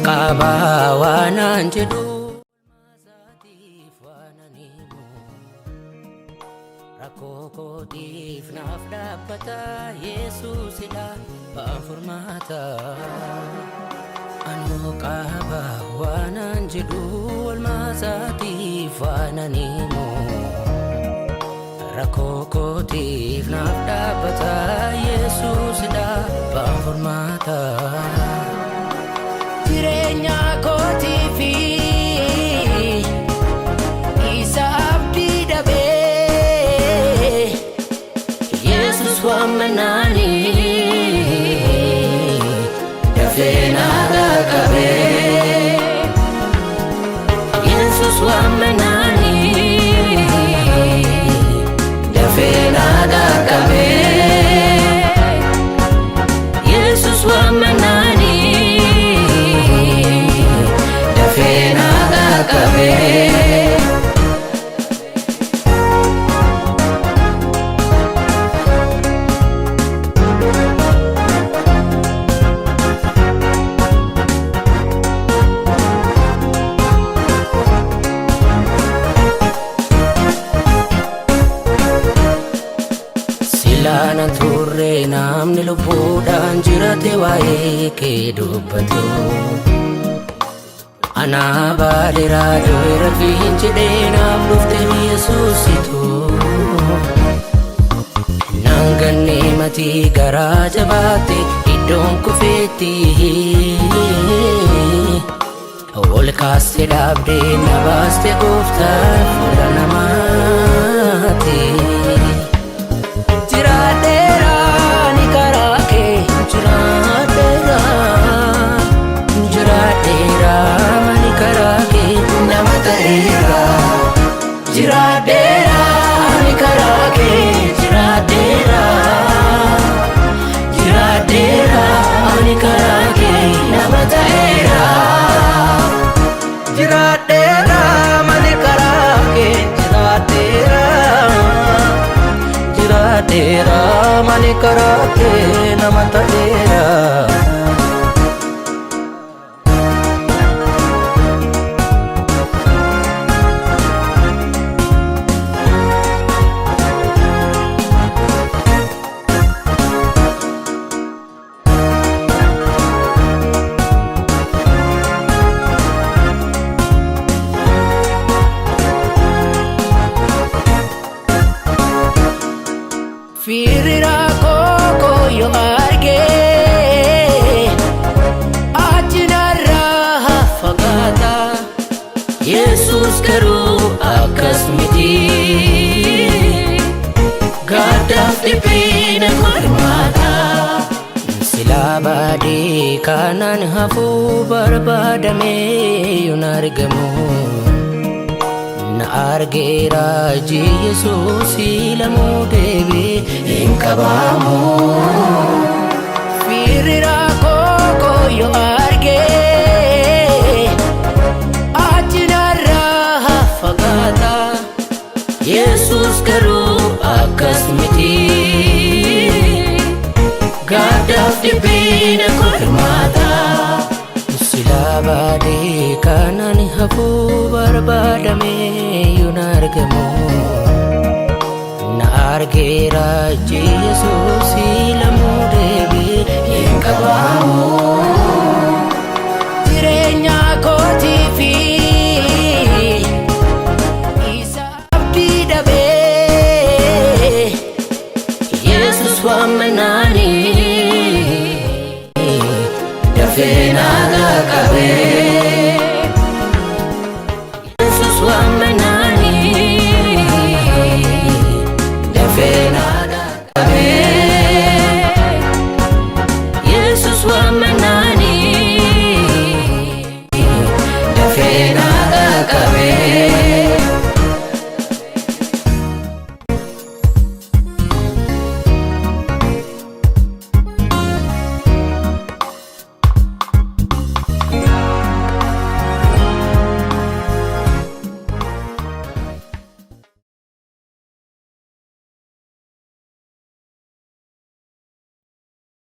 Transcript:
Qaba waanan jedhu rakkoo kootiif naaf dhaabbata Yesuusidha ba'aan furmaata. Anoo qaba waanan jedhu olmaasaatiif waanan himu rakkoo kootiif naaf dhaabbata Yesuusidha ba'aan furmaata. Jireenya kootiif isa abdii dhabee Yesus waamanaanii dafee na qaqqabee Yesus waamanaanii dafee na qaqqabee Yesus waamanaanii dafee na qaqqabee. Silaana turre namni lubbuudhaan jiraate waa'ee kee dubbatu. Anaa baaleeraa dooyira fiincidhee naaf dhufte Yesuusitu. Naan gannee matii garaa jabaatte iddoon kufeetti. Ol kaaste dhaabdee na baaste gooftaa fuula namaati. Jiraadheera ni karaa kee jiraadheera jiraadheera ni karaa kee nama ta'eera jiraadheera ni karaa kee jiraadheera jiraadheera ni karaa kee nama ta'eera. Jiraadheera mani karaa kee jiraadheera jiraadheera mani karaa kee nama ta'eera. Firri rakkoo koo yoo argee achi narraa fagaata. Yesuus garuu akkas miti. Gaddaaf dhiphina kormaata. Silaa baadii kanaan hafuu barbaadamee yoon argamu. Na argeera iji Yesuus lamuu deebii hin qabamu. Firri rakkoo koo yoo argee achi narraa fagaata. Yesuus garuu akkas miti. Gaddaaf dhiphina kormaata. Silaa baadii kanaan hafuu barbaadamee yoon argamu. Na argeera iji Yesuus lamuu deebii hin qabamu.